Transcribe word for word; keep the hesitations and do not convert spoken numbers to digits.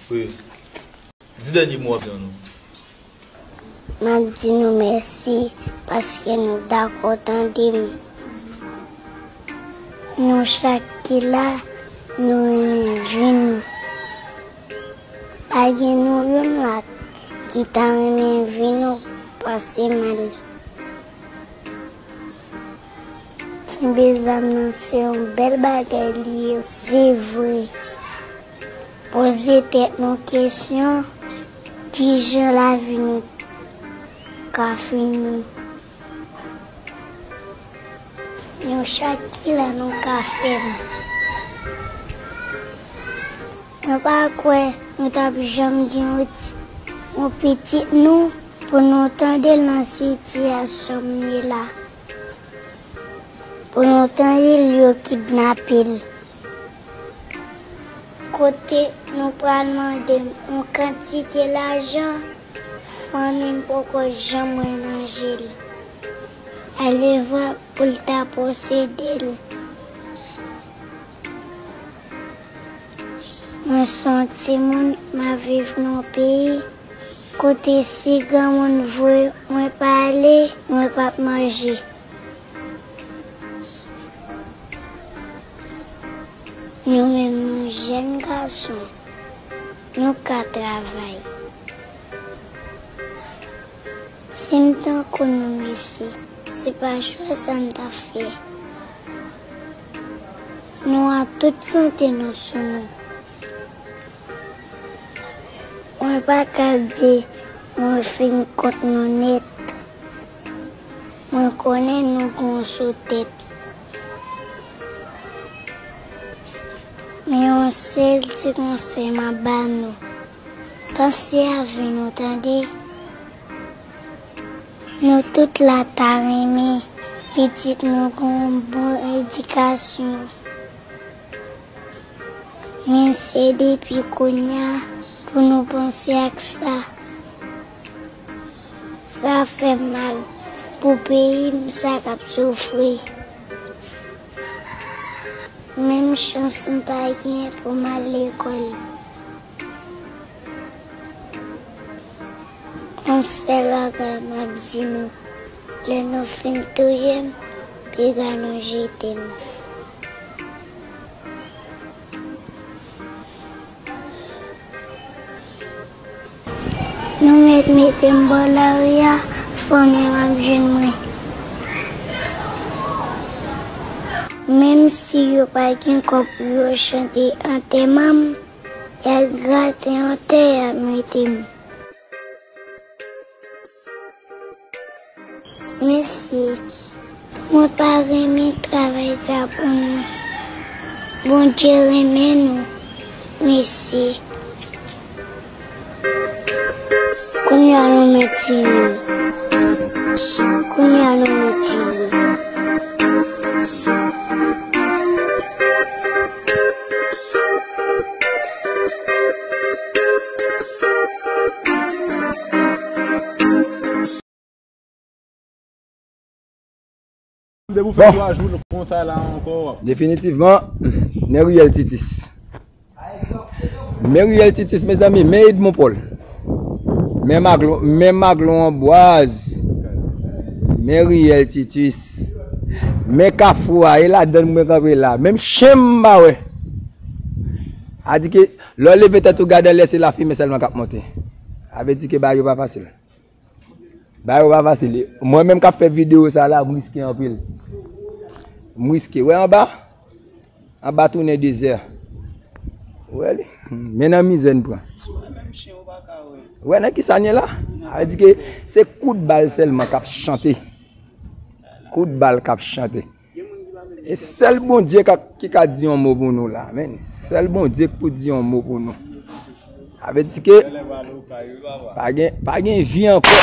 Wi. Di dènye mo w ap di an non. M ap di nou mèsi paske nou dakò tande m. Nou chak ki la, nou renmen vi nou. Pa gen nou youn la ki ta renmen vi nou pase mal. Kenbe zam nan se yon bèl bagay li ye, se vre. Poze tèt nou kesyon, kijan lavi nou ka fini? Nou chak ki la nou ka fè l. Mwen pa kwè nou t ap janm gen yon ti, yon pitit nou pou nou tande l nan sitiyasyon m ye la. Pou nou tande l yo kidnape l. Kote nou pral mande m yon kantite lajan, fanmi m poko janm wè nan je l. Alevwa pou l ta posede l. Mwen se yon timoun, m ap viv nan yon peyi kote si granmoun voye mwen pa ale, mwen p ap manje. Nou menm nou jèn gason, nou ka travay. Si m tankou nou mesye, se pa chwa sa m ta fè. Nou a tout sante nou sou nou. Mwen pa ka di mwen fin kont nou nèt. Mwen konnen nou gon sou tèt. Men yon sèl ti konsèy m ap ba nou. Panse a vi nou tande. Nou tout la ta renmen pitit nou gon bon edikasyon. Men se depi kounye a pou nou panse ak sa. Sa fè m mal pou peyi m sa k ap soufri. Menm chans m pa gen pou m al lekòl. Yon sèl bagay m ap di nou, lè nou fin touye m, piga nou jete m. Nou mèt mete m bò lari a, fanmi m ap jwenn mwen. Menm si yo pa gen kòb pou yo chante antèman m, y a grate yon tè y a mete m. Mesye, mwen pa renmen travay sa pou nou. Bondye renmen nou, mesye. Kounye a nou mèt tire. Kounye a nou mèt tire. Bon. Definitivman, Neriel Titus. Meriel Titus, mezanmi, men Edmond Paul. Men Maglon, men Maglon Ambwaz. Meriel Titus. Men Kafou a, e ladann mwen kanpe la. Menm chen m pa wè. A di ke, lè w leve tèt ou gade anlè, se lafimen sèlman k ap monte. A vle di ke bagay yo pa fasil. Bagay yo pa fasil. Mwen menm k ap fè videyo sa la, m riske anpil. M riske. Wè anba? Anba tounen dezè. Wè li. Men nan mizè n pran. Wè nan kisa n ye la? A di ke se kout bal sèlman k ap chante. Kout bal k ap chante. E sèl Bondye ka, ki ka di yon mo pou nou la, men. Sèl Bondye ki pou di yon mo pou nou. Sa vle di ke pa gen, pa gen vi ankò.